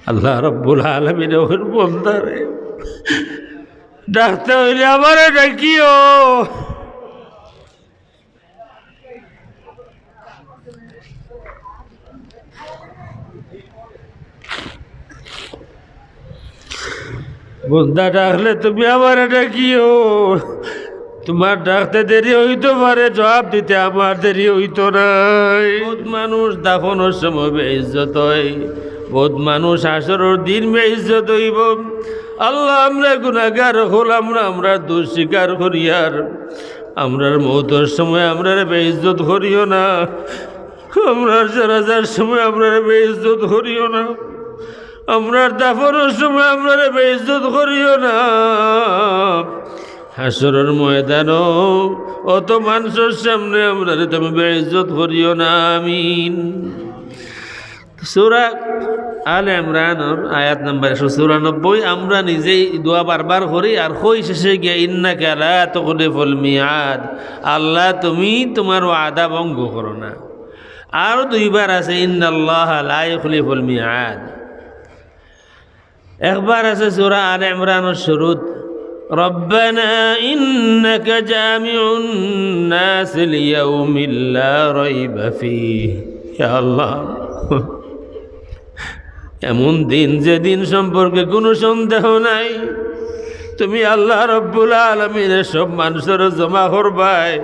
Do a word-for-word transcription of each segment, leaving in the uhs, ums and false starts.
আল্লাহ রব্বুল আলামিন ওর বন্দারে ডাকতে অইলে আমারে ডাকিও। বন্দা ডাকলে তুমি আমারে ডাকিও। তুমার ডাকতে দেরি অইতো পারে, জবাব দিতে আমার দেরি অইতো নায়। বউত মানুষ দাফনর সময় বেইজ্জত অয়, বউত মানুষ হাশরর দিন বেইজ্জত অইবো। আল্লাহ, আমরা গুনাহগার অকল, আমরা আমরার দোষ স্বীকার করিয়ার, আমরার মউতর সময় আমরারে বেইজ্জত করিও না। আমরার জানাজার সময় আমরারে বেইজ্জত করিও না, আমরার দাফনর সময় আমরারে বেইজ্জত করিও না। হাশরর ময়দানো অত মানষর সামনে আমরারে তুমি বেইজ্জত করিও না। আমিন। সূরা আলে ইমরানর আয়াত নাম্বার একশো চুরানব্বই। আমরা নিজেই দোয়া বারবার করি আর কই শেষে গিয়া, "ইন্নাকা লা তুখলিফুল মিআদ।" আল্লাহ, তুমি তুমার ওয়াদা ভঙ্গ করো না। আরো দুইবার আছে, "ইন্নাল্লাহা লা ইউখলিফুল মিআদ।" একবার আছে সূরা আলে ইমরানর শুরুত, "রাব্বানা ইন্নাকা জামিউন নাসি লিয়াউমিন লা রাইবা ফীহ।" ইয়া আল্লাহ, এমন দিন, যেদিন সম্পর্কে কুনু সন্দেহ নাই, তুমি আল্লাহ রব্বুল আলামিনে সব মানষরে জমা করবায়।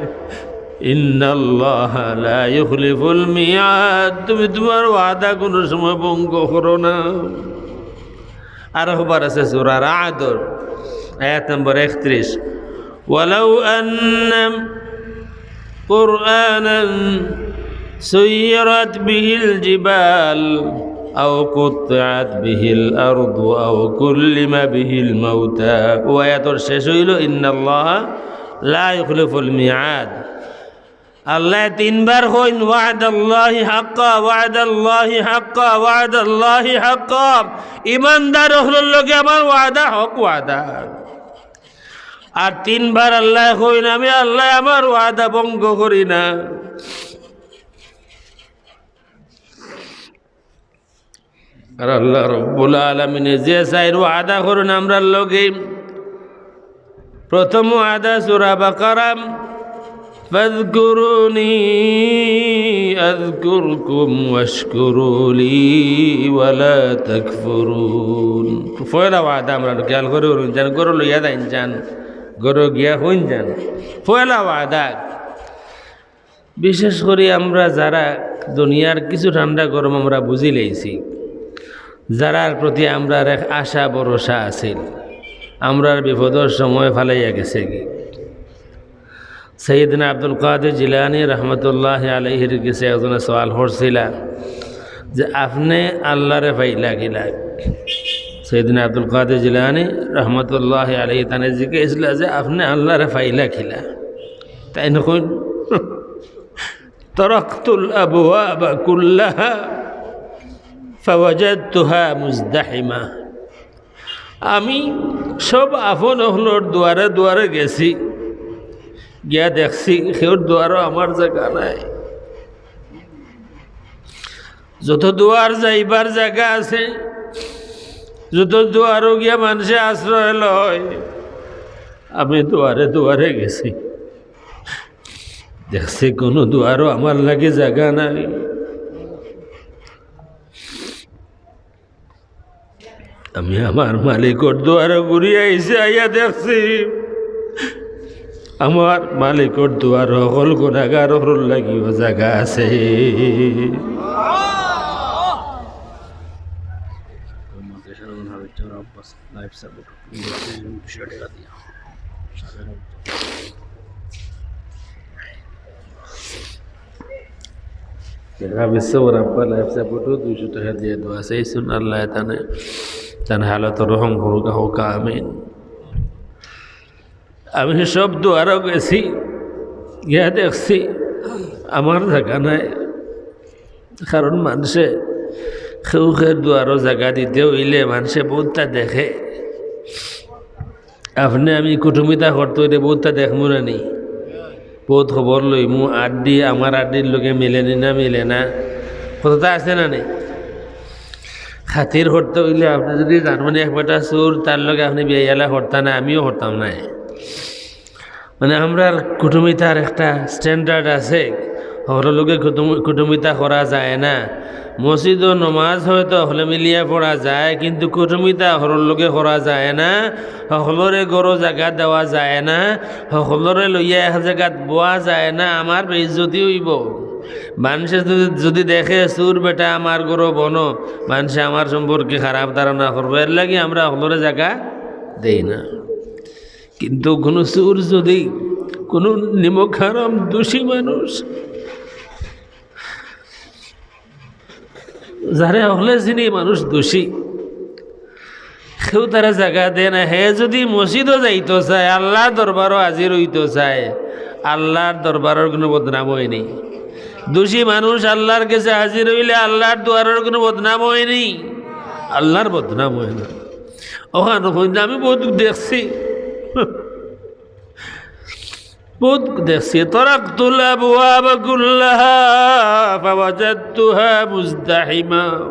ইন্নাল্লাহা লা ইউখলিফুল মিআদ, তুমি তুমার ওয়াদা কুনু সময় ভঙ্গ করো না। আরো একবার আছে সূরা রা'দর আয়াত নম্বর একত্রিশ, "ওয়ালাউ আন্না কুরআনান সুয়িরাত বিহিল জিবাল আও কুত্তিআত বিহিল আরদু আও কুল্লিমা বিহিল মাউতা।" অউ আয়াতর শেষ অইলো, "ইন্নাল্লাহা লা ইউখলিফুল মিআদ।" আল্লায় তিনবার কইন, "ওয়াদাল্লাহি হাক্কা, ওয়াদাল্লাহি হাক্কা, ওয়াদাল্লাহি হাক্কা।" ইমানদার অকলর লগে আমার ওয়াদা হক ওয়াদা। আর তিনবার আল্লায় কইন, "আমি আল্লায় আমার ওয়াদা ভঙ্গ করি না।" আর আল্লাহ রব্বুল আলামিনে যে চাইর ওয়াদা করইন আমরার লগে, প্রথম ওয়াদা সূরা বাকারা, "ফাযকুরুনি আযকুরকুম ওয়াশকুরু লি ওয়ালা তাকফুরুন।" পয়লা ওয়াদা আমরার, খেয়াল করি হুনইন যান, ঘরো লইয়া যাইন যান, ঘরো গিয়া কইন যান। পয়লা ওয়াদা, বিশেষ করি আমরা যারা দুনিয়ার কিছু ঠান্ডা গরম আমরা বুঝিলাইছি, যারার প্রতি আমরার এক আশা ভরসা আছিল, আমরার বিপদর সময় ফালাইয়া গেছেগি। সাইয়েদনা আব্দুল কাদের জিলানী রহমতুল্লাহ আলাইহির গেছে একজনে সওয়াল করছিলা যে, "আপনে আল্লারে পাইলা কিলা?" সাইয়েদনা আব্দুল কাদের জিলানী রহমতুল্লাহ আলাইহি তানে জিকাইছিলা যে, "আপনে আল্লারে পাইলা কিলা?" তাইন কইন, "তারাকতুল আবওয়াবা কুল্লাহা ফাওয়াজাদতুহা মুজদাহিমা।" আমি সব আপন অকলর দুয়ারে দুয়ারে গেছি, গিয়া দেখছি কেউর দুয়ারো আমার জাগা নাই। যত দুয়ার যাইবার জাগা আছে, যত দুয়ারো গিয়া মানষে আশ্রয় লয়, আমি দুয়ারে দুয়ারে গেছি, দেখছি কুনু দুয়ারো আমার লাগি জাগা নাই। আমি আমার মালিকর দুয়ারো ঘুরি আইছি, আইয়া দেখছি আমার মালিকর দুয়ারো হকল গুনাগার অকলর লাগিও জাগা আছে। দেখা বিশ্বর আব্বা life support-ও দুইশো টেকা দিয়া দোয়া চাইছইন, আল্লায় তানে, তান হালতো রহম করুক্কা, কউক্কা আমিন। আমি সব দুয়ারো গেছি, গিয়া দেখছি আমার জাগা নাই। কারণ মানষে কেউ কেউর দুয়ারো জাগা দিতে অইলে মানষে বউততা দেখে। আপনে আমি কুটুমিতা করতে অইলে বউততা দেখমু না নি? বউত খবর লইমু, আড্ডি আমার আড্ডির লগে মিলে নি না মিলে না, কথাটা আছে না নি? খাতির করতে অইলে আপনে যুদি জানইন এক বেটা চুর, তার লগে আপনে বিয়া-ইলা করতা না, আমিও করতাম না। মানে, আমরার কুটুমিতার একটা standard আছে, হকলর লগে কুটুম-, কুটুমিতা করা যায় না। মসজিদো নমাজ হয়তো হকলে মিলিয়া পড়া যায়, কিন্তু কুটুমিতা হকলর লগে করা যায় না। হকলরে ঘরো জাগা দেওয়া যায় না, হকলরে লইয়া এক জাগাত বওয়া যায় না, আমার বেইজ্জতি অইবো। মানষে যুদি, যুদি দেখে চুর বেটা আমার ঘরো বনো, মানষে আমার সম্পর্কে খারাপ ধারণা করবো, এরলাগি আমরা হকলরে জাগা দেই না। কিন্তু কুনু চুর যুদি, কুনু নিমক হারাম দোষী মানুষ, যারে হকলে চিনি মানুষ দোষী, কেউ তারে জাগা দেয় না, হে যুদি মসজিদো যাইতো চায়, আল্লার দরবারো হাজির অইতো চায়, আল্লার দরবারর কুনু বদনাম অয়নি। দোষী মানুষ আল্লার গেছে হাজির অইলে আল্লার দুয়ারর কুনু বদনাম অয়নি, আল্লার বদনাম অয় না। অখান কইন যে আমি বউত দেখছি, বউত দেখছি। تركت الأبواب كلها فوجدتها مزدحمة।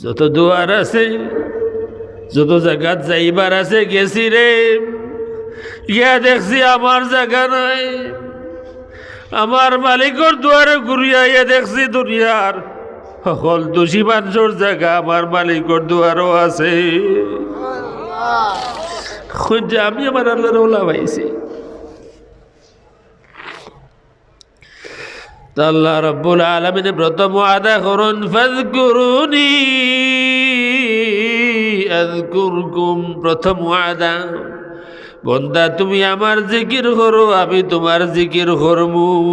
যত দুয়ার আছে, যত জাগাত যাইবার আছে, গেছি রে, গিয়া দেখছি আমার জাগা নাই। আমার মালিকর দুয়ারে ঘুরিয়া আইয়া দেখছি দুনিয়ার হকল দোষী মানষর জাগা আমার মালিকর দুয়ারো আছে। কইন যে আমি আমার আল্লারে অলা পাইছি। তো আল্লাহ রাব্বুল আলামিনে প্রথম ওয়াদা করইন, "ফাযকুরুনি আযকুরকুম।" প্রথম ওয়াদা, বন্দা, তুমি আমার জিকির করো, আমি তুমার জিকির করমু।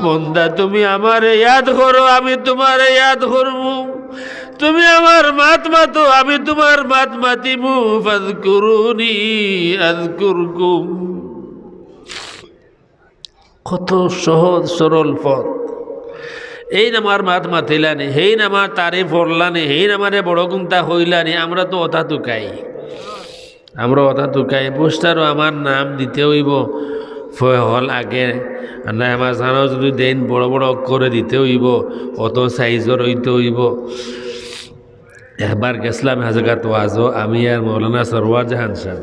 বন্দা, তুমি আমারে ইয়াদ করো, আমি তুমারে ইয়াদ করমু। তুমি আমার মাত মাতো, আমি তুমার মাত মাতিমু। ফাযকুরুনি আযকুরকুম। কত সহজ সরল পথ। এইন আমার মাত মাতিলানি, হেইন আমার তারিফ করলানি, হেইন আমারে বড় কুন্তা কইলানি, আমরা তো অতা তুকাই। আমরা অতা তুকাই, পোস্টারো আমার নাম দিতে অইবো, ফয়হল আগে, আর না আমার জানাও যুদি দেইন বড় বড় অক্ষরে দিতে অইবো, অত সাইজর অইতে অইবো। একবার গেছলাম এক জাগাত ওয়াজো, আমি আর মৌলানা সরওয়ার জাহান সাব।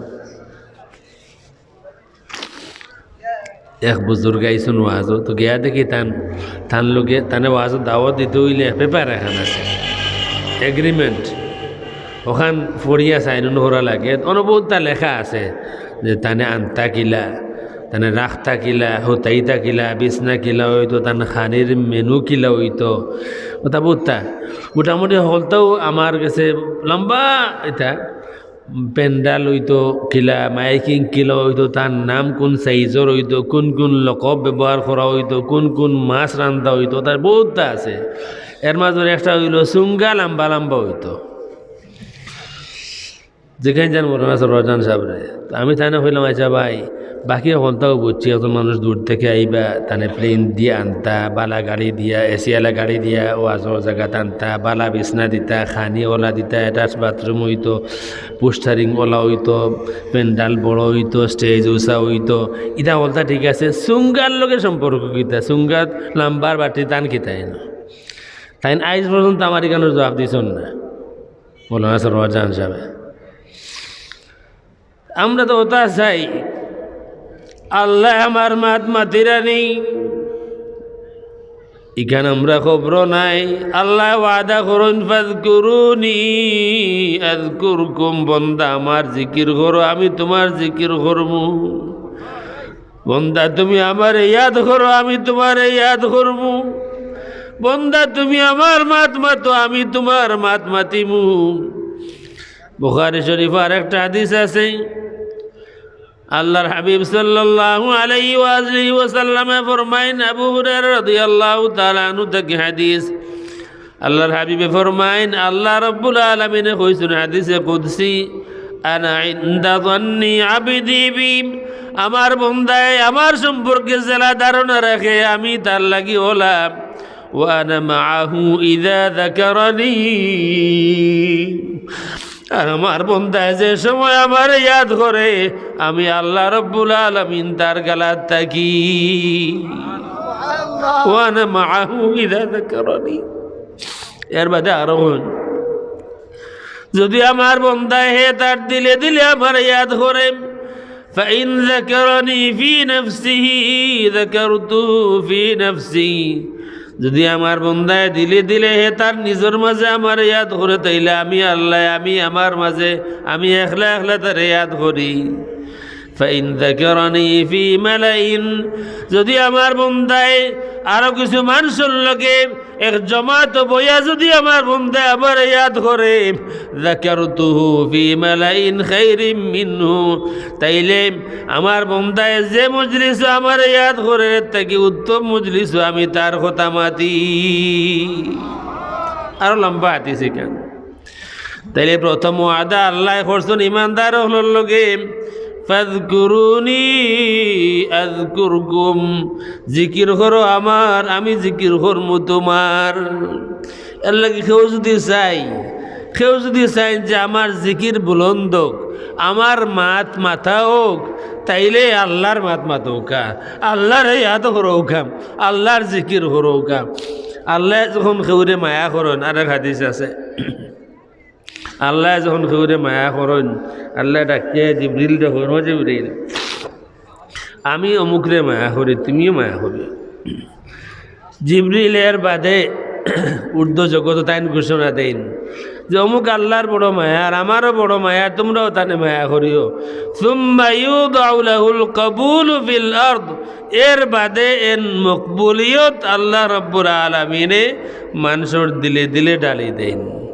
এক বুজুর্গ আইছইন ওয়াজো, তো গিয়া দেখি তান, তান লগে, তানে ওয়াজো দাওয়াত দিতে অইলে পেপার এখান আছে, agreement, অখান পড়িয়া sign করা লাগে। অনো বউততা লেখা আছে যে তানে আনতা কিলা, তানে রাখতা কিলা, হুতাইতা কিলা, বিছনা কিলা অইতো, তান খানির menu কিলা অইতো, অতা বউততা। মোটামুটি হকলতাউ আমার গেছে লম্বা ইতা। প্যান্ডেল অইতো কিলা, মাইকিং কিলা অইতো, তান নাম কুন সাইজর অইতো, কুন কুন লকব ব্যবহার করা অইতো, কুন কুন মাছ রান্দা অইতো, তার বউততা আছে। এর মাজর একটা অইলো চুঙ্গা লাম্বা লাম্বা অইতো। জিকাইন যান মৌলানা সরওয়ার জাহান সাবরে। তো আমি তানে কইলাম, "আইচ্ছা ভাই, বাকি হকলতাউ বুজছি, একজন মানুষ দূর থাকি আইবা, তানে plane দিয়া আনতা, বালা গাড়ি দিয়া, AC আলা গাড়ি দিয়া, ওয়াজর জাগাত আনতা, বালা বিছনা দিতা, খানি অলা দিতা, attach bathroom অইতো, পোস্টারিং অলা অইতো, প্যান্ডেল বড় অইতো, stage উচা অইতো, ইতা হকলতা ঠিক আছে, চুঙ্গার লগে সম্পর্ক কিতা? চুঙ্গাত লাম্বার বাটি তান কিতা অইন?" তাইন আইজ পর্যন্ত আমার ইখানর জুয়াব দিছইন না, মৌলানা সরওয়ার জাহান সাবে। আমরা তো অতা চাই, আল্লায় আমার মাত মাতিরানি, ইখান আমরা খবরও নাই। আল্লায় ওয়াদা করইন, "ফাযকুরুনি আযকুরকুম", বন্দা আমার জিকির করো, আমি তুমার জিকির করমু। বন্দা, তুমি আমারে ইয়াদ করো, আমি তুমারে ইয়াদ করমু। বন্দা, তুমি আমার মাত মাতো, আমি তুমার মাত মাতিমু। বুখারী শরীফো আরেকটা হাদিস আছে, আল্লার হাবিব সাল্লাল্লাহু আলাইহি ওয়া আলিহি ওয়াসাল্লামে ফরমাইন, আবু হুরায়রা রাদিয়াল্লাহু তাআলা আনহু থাকি হাদিস, আল্লার হাবিবে ফরমাইন, আল্লাহ রাব্বুল আলামিনে কইছইন হাদিসে কুদসি, "আনা ইনদা যান্নি আবদি বি", আমার বন্দায় আমার সম্পর্কে যেলা ধারণা রাখে, আমি তার লাগি অলা, "ওয়া আনা মাআহু ইযা যাকারানি", আর আমার বন্দায় যে সময় আমারে ইয়াদ করে, আমি আল্লাহ রাব্বুল আলামিন তার গালাত থাকি। "ওয়া আনা মাআহু ইযা যাকারানি", এর বাদে আরো কইন, যুদি আমার বন্দায় হে তার দিলে দিলে আমারে ইয়াদ করে, فإن ذكرني في نفسه ذكرته في نفسي। যুদি আমার বন্দায় দিলে দিলে হে তার নিজর মাঝে আমারে ইয়াদ করে, তাইলে আমি আল্লায়, আমি আমার মাঝে, আমি একলা একলা তারে ইয়াদ করি। فإن ذكرني في ملأ, যুদি আমার বন্দায় আরো কিছু মানষর লগে এক জমাত বইয়া যুদি আমার বন্দায় আমারে ইয়াদ করে, ذكرته في ملأ خير منه, তাইলে আমার বন্দায় যে মজলিসো আমারে ইয়াদ করে, এর থাকি উত্তম মজলিসো আমি তার কথা মাতি। আরো লম্বা হাদিস ইখান। তাইলে প্রথম ওয়াদা আল্লায় করছইন ইমানদার অকলর লগে, فاذكروني أذكركم, জিকির করো আমার, আমি জিকির করমু তুমার। এরলাগি কেউ যুদি চাই, কেউ যুদি চাইন যে আমার জিকির বুলন্দ অউক, আমার মাত মাথা অউক, তাইলে আল্লার মাত মাতউক্কা, আল্লারে ইয়াদ করউক্কা, আল্লার জিকির করউক্কা। আল্লায় যখন কেউরে মায়া করইন, আরেক হাদিস আছে, আল্লায় যখন কেউরে মায়া করইন, আল্লায় ডাকিয়া জিবরিলরে কইন, "ও জিবরিল, আমি অমুকরে মায়া করি, তুমিও মায়া করি।" জিবরিল এর বাদে ঊর্ধ্ব জগতো তাইন ঘোষণা দেইন যে, "অমুক আল্লার বড় মায়া, আর আমারও বড় মায়া, তুমরাও তানে মায়া করিও।" ثم يوضع له القبول في الأرض, এর বাদে এন মকবুলিয়ত আল্লাহ রাব্বুল আলামিনে মানষর দিলে দিলে ঢালি দেইন।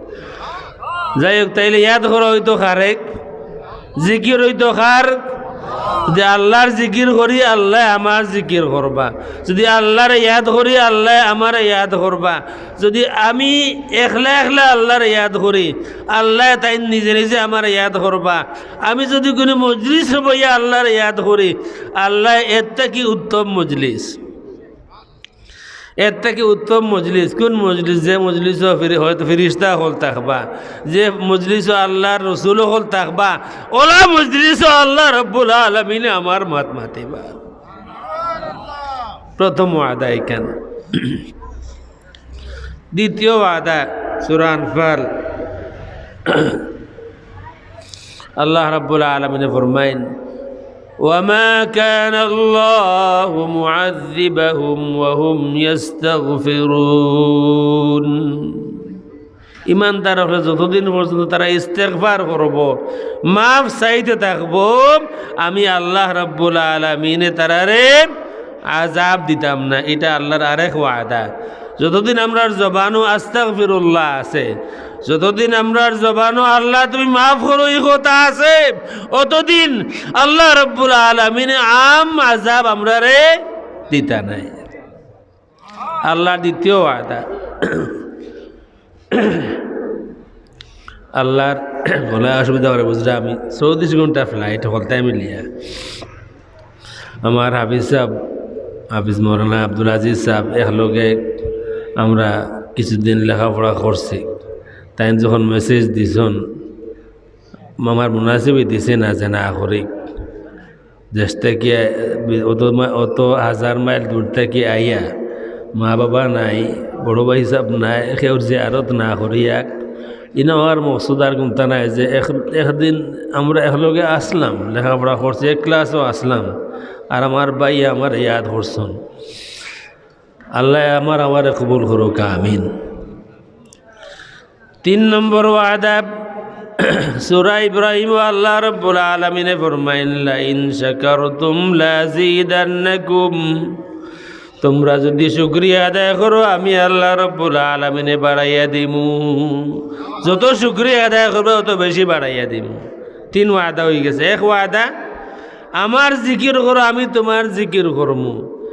যাই হউক, তাইলে ইয়াদ করা অইতো কারে? জিকির অইতো কার? যুদি আল্লার জিকির করি, আল্লায় আমার জিকির করবা। যুদি আল্লারে ইয়াদ করি, আল্লায় আমারে ইয়াদ করবা। যুদি আমি একলা একলা আল্লারে ইয়াদ করি, আল্লায় তাইন নিজে নিজে আমারে ইয়াদ করবা। আমি যুদি কুনু মজলিসো বইয়া আল্লারে ইয়াদ করি, আল্লায় এর থাকি উত্তম মজলিস, এর থাকি উত্তম মজলিস কুন মজলিস? যে মজলিসো ফিরি-, হয়তো ফিরিস্তা অকল থাকবা, যে মজলিসো আল্লার রসুল অকল থাকবা, অলা মজলিসো আল্লাহ রাব্বুল আলামিনে আমার মাত মাতিবা। প্রথম ওয়াদা ইখান। দ্বিতীয় ওয়াদা, সূরা আনফাল, আল্লাহ রাব্বুল আলামিনে ফরমাইন, "وما كان الله معذبهم وهم يستغفرون।" ইমানদার অকলে যতদিন পর্যন্ত তারা ইস্তেগফার করবো, মাফ চাইতে থাকবো, আমি আল্লাহ রাব্বুল আলামিনে তারারে আযাব দিতাম না। ইটা আল্লার আরেক ওয়াদা। যতদিন আমরার জবানো আস্তাগফিরুল্লাহ আছে, যতদিন আমরার জবানো "আল্লাহ তুমি মাফ করো" ই কথা আছে, অতদিন আল্লাহ রাব্বুল আলামিনে আম আযাব আমরারে দিতা নায়। আল্লার দ্বিতীয় ওয়াদা। আল্লার গলায় অসুবিধা অইলে বুঝরা, আমি চৌত্রিশ ঘন্টা flight হকলতায় মিলিয়া। আমার হাফিজ সাব, হাফিজ মৌলানা আব্দুল আজিজ সাব, একলগে আমরা কিছুদিন লেখাপড়া করছি। তাইন যখন message দিছইন, আমার মুনাসিবে দিছে না যে না করি। দেশ থাকি অত মা-, অত হাজার মাইল দূর থাকি আইয়া, মা বাবা নাই, বড় ভাই সাব নাই, কেউর জিয়ারত না করিয়া, ইনো আমার মকসুদ আর কুন্তা নায় যে এক-, একদিন আমরা একলগে আছলাম, লেখাপড়া করছি, এক class-ও আছলাম, আর আমার ভাইয়ে আমারে ইয়াদ করছইন। আল্লায় আমার, আমারে কবুল করউক্কা, আমিন। তিন নম্বর ওয়াদা, সূরা ইব্রাহিমো আল্লাহ রাব্বুল আলামিনে ফরমাইন, "লাইন শাকারতুম লাযীদান্নাকুম।" তুমরা যুদি শুকরিয়া আদায় করো, আমি আল্লাহ রাব্বুল আলামিনে বাড়াইয়া দিমু। যত শুকরিয়া আদায় করবে, অত বেশি বাড়াইয়া দিমু। তিন ওয়াদা অইগেছে। এক ওয়াদা, আমার জিকির করো, আমি তুমার জিকির করমু।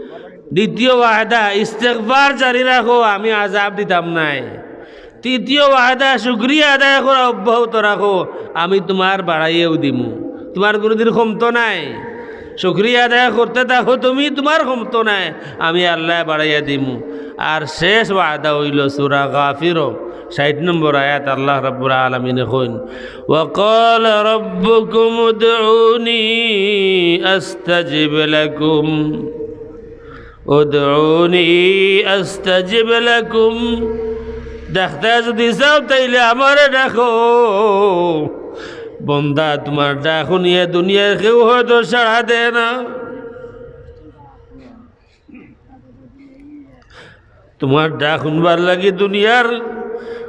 দ্বিতীয় ওয়াদা, ইস্তেগফার জারি রাখো, আমি আযাব দিতাম নায়। তৃতীয় ওয়াদা, শুকরিয়া আদায় করা অব্যাহত রাখো, আমি তুমার বাড়াইয়াও দিমু, তুমার কুনুদিন কমতো নায়। শুকরিয়া আদায় করতে থাকো তুমি, তুমার কমতো নায়, আমি আল্লায় বাড়াইয়া দিমু। আর শেষ ওয়াদা অইলো সূরা গাফিরো, ষাইট নম্বর আয়াত, আল্লাহ রাব্বুল আলামিনে কইন, "ওয়া ক্বালা রাব্বুকুম উদউনি আস্তাজিব লাকুম।" উদউনি আস্তাজিব লাকুম। ডাকতায় যুদি চাও তাইলে আমারে ডাকো। বন্দা, তুমার ডাক হুনিয়া দুনিয়ার কেউ হয়তো সাড়া দেয় না। তুমার ডাক হুনবার লাগি দুনিয়ার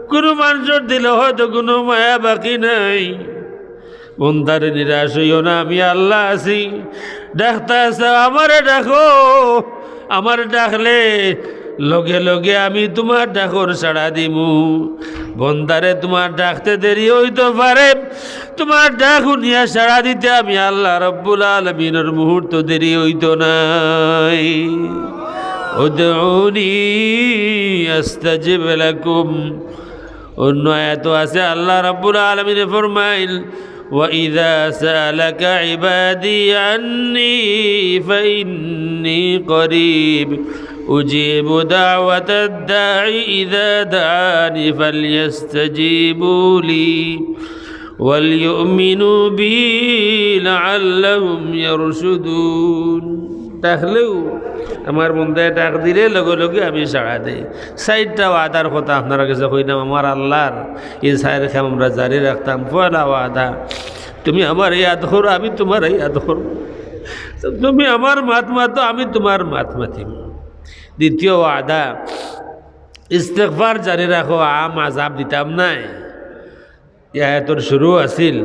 কুনু মানষর দিলো হয়তো কুনু মায়া বাকি নাই। বন্দারে, নিরাশ অইও না, আমি আল্লাহ আছি। ডাকতায় চাও, আমারে ডাকো। আমারে ডাকলে লগে লগে আমি তুমার ডাকর সাড়া দিমু। বন্দারে, তুমার ডাকতে দেরি অইতো পারে, তুমার ডাক হুনিয়া সাড়া দিতে আমি আল্লাহ রব্বুল আলামিনর মুহূর্ত দেরি অইতো নায়। উদউনি আস্তাজিব লাকুম। অন্য আয়াতো আছে, আল্লাহ রব্বুল আলামিনে ফরমাইল, "ওয়া ইযা সাআলাকা ইবাদি আন্নী ফাইন্নী করিব, উজিবু দাওয়াতাদ দাঈ ইযা দাআনি ফালইয়াস্তাজিবু লি ওয়ালইউমিনু বি লাআল্লাহুম ইয়ারশুদুন।" ডাকলেউ আমার বন্দায় ডাক দিলে লগে লগে আমি সাড়া দেই। চাইরটা ওয়াদার কথা আপনারার গেছে কইলাম, আমার আল্লাহর ই চাইর কাম আমরা জারি রাখতাম। পয়লা ওয়াদা, তুমি আমারে ইয়াদ করো, আমি তুমারে ইয়াদ করমু। তুমি আমার মাত মাতো, আমি তুমার মাত মাতিমু। দ্বিতীয় ওয়াদা, ইস্তেগফার জারি রাখো, আম আযাব দিতাম নায়। ই আয়াতর শুরু আছিল,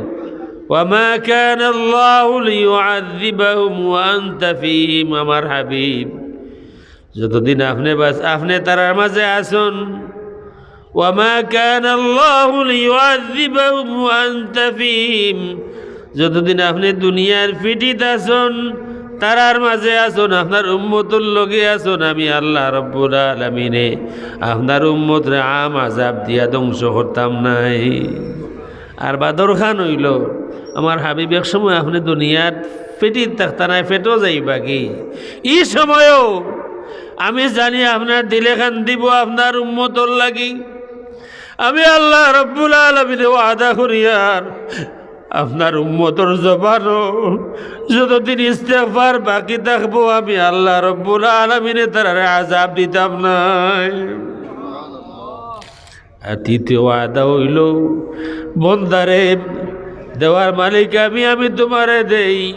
"ওয়া মা কানা আল্লাহু লিয়ুআযযিবাহুম ওয়া আনতা ফীহিম", আমার হাবিব, যতদিন আপনে বাঁচ-, আপনে তারার মাঝে আছইন, "ওয়া মা কানা আল্লাহু লিয়ুআযযিবাহুম ওয়া আনতা ফীহিম", যতদিন আপনে দুনিয়ার পিঠিত আছইন, তারার মাঝে আছইন, আপনার উম্মতর লগে আছইন, আমি আল্লাহ রব্বুল আলামিনে আপনার উম্মতরে আম আযাব দিয়া ধ্বংস করতাম নায়। আর বাদর খান অইলো, আমার হাবিব, এক সময় আপনে দুনিয়ার পিঠিত থাকতা নায়, পেটো যাইবাগি। ই সময়ও আমি জানি আপনার দিলে কান্দিবো আপনার উম্মতর লাগি। আমি আল্লাহ রব্বুল আলামিনে ওয়াদা করিয়ার আপনার উম্মতর জবানো যতদিন ইস্তেগফার বাকি থাকবো, আমি আল্লাহ রব্বুল আলামিনে তারারে আযাব দিতাম নায়। আর তৃতীয় ওয়াদা অইলো, বন্দারে, দেওয়ার মালিক আমি, আমি তুমারে দেই।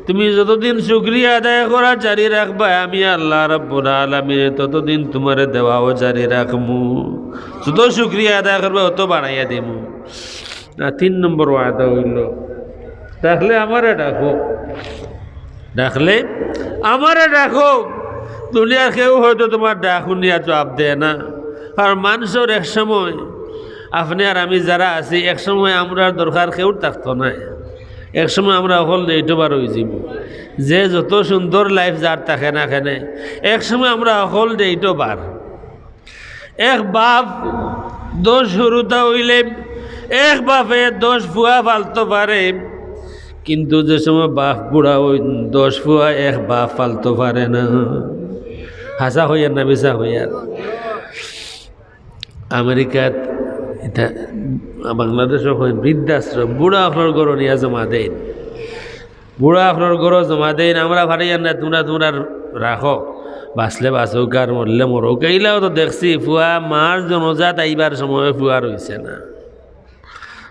তুমি যতদিন শুকরিয়া আদায় করা জারি রাখবায়, আমি আল্লাহ রব্বুল আলামিনে ততদিন তুমারে দেওয়াও জারি রাখমু। যত শুকরিয়া আদায় করবায়, অত বাড়াইয়া দিমু। আর তিন নম্বর ওয়াদা অইলো, ডাকলে আমারে ডাকো, ডাকলে আমারে ডাকো। দুনিয়ার কেউ হয়তো তুমার ডাক হুনিয়া জবাব দেয় না, কারণ মানষর এক সময়, আপনে আর আমি যারা আছি, এক সময় আমরার দরকার কেউর থাকতো নায়। এক সময় আমরা হকল ডেট ওভার অইযিমু। যে যত সুন্দর লাইফ যার থাকে না কেনে, এক সময় আমরা হকল ডেট ওভার। এক বাপ দশ হুরুতা অইলে এক বাপে দশ ফুয়া পালতো পারে, কিন্তু যে সময় বাপ বুড়া অইন, দশ ফুয়া এক বাপ পালতো পারে না। হাছা কইয়ার না মিছা কইয়ার? আমেরিকাত ইতা, বাংলাদেশও কইন বৃদ্ধাশ্রম, বুড়া অকলর ঘরো নিয়া জমা দেইন। বুড়া অকলর ঘরো জমা দেইন, আমরা পারিয়ার না, তুমরা তুমরা রাখো, বাঁচলে বাঁচউক আর মরলে মরউক। ইলাও তো দেখছি, ফুয়া মার জনাজাত আইবার সময় ফুয়া রইছে না।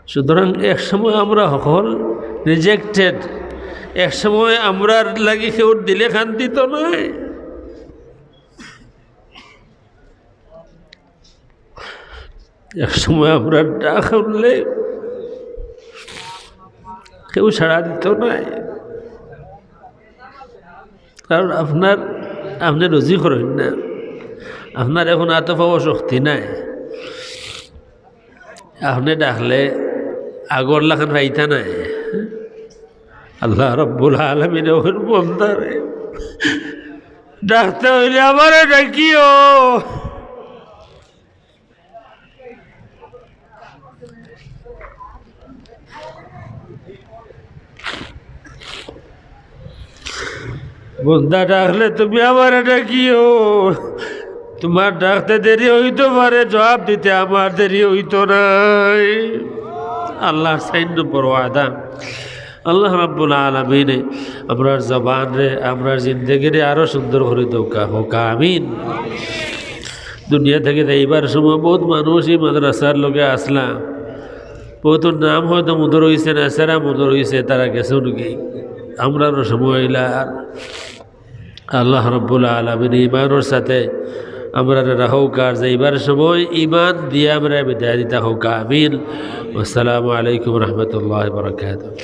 সুতরাং এক সময় আমরা হকল রিজেক্টেড, এক সময় আমরার লাগি কেউর দিলে কান্দিতো নায়। এক সময় আমরা ডাক উঠলে কেউ সাড়া দিতো নায়, কারণ আপনার, আপনে রুজি করইন না, আপনার এখন আতো পাওয়া শক্তি নাই, আপনে ডাকলে আগর লাখান পাইতা নায়। আল্লাহ রব্বুল আলামিন ওর বন্দারে ডাকতে অইলে আমারে ডাকিও। বন্দা ডাকলে তুমি আমারে ডাকিও। তুমার ডাকতে দেরি অইতো পারে, জবাব দিতে আমার দেরি অইতো নায়। আল্লাহর চাইর নম্বর ওয়াদা। আল্লাহ রাব্বুল আলামিনে আমরার জবানরে, আমরার জিন্দেগিরে আরো সুন্দর করি দেউক্কা, কউক্কা আমিন। দুনিয়া থাকি যাইবার সময় বহুত মানুষ ই মাদ্রাসার লগে আছলা, বহুতর নাম হয়তো মধুর অইছে, না সারা মধুর অইছে, তারা গেছইন গি। আমরারও সময় অইলা আর। আল্লাহ রব্বুল আলামিন ইমানর সাথে আমরারে রাখউক, আর যাইবার সময় ইমান দিয়া আমরারে বিদায় দিতা হউক। আমিন। আসসালামু আলাইকুম রহমতুল্লাহ বারাকাতুহু।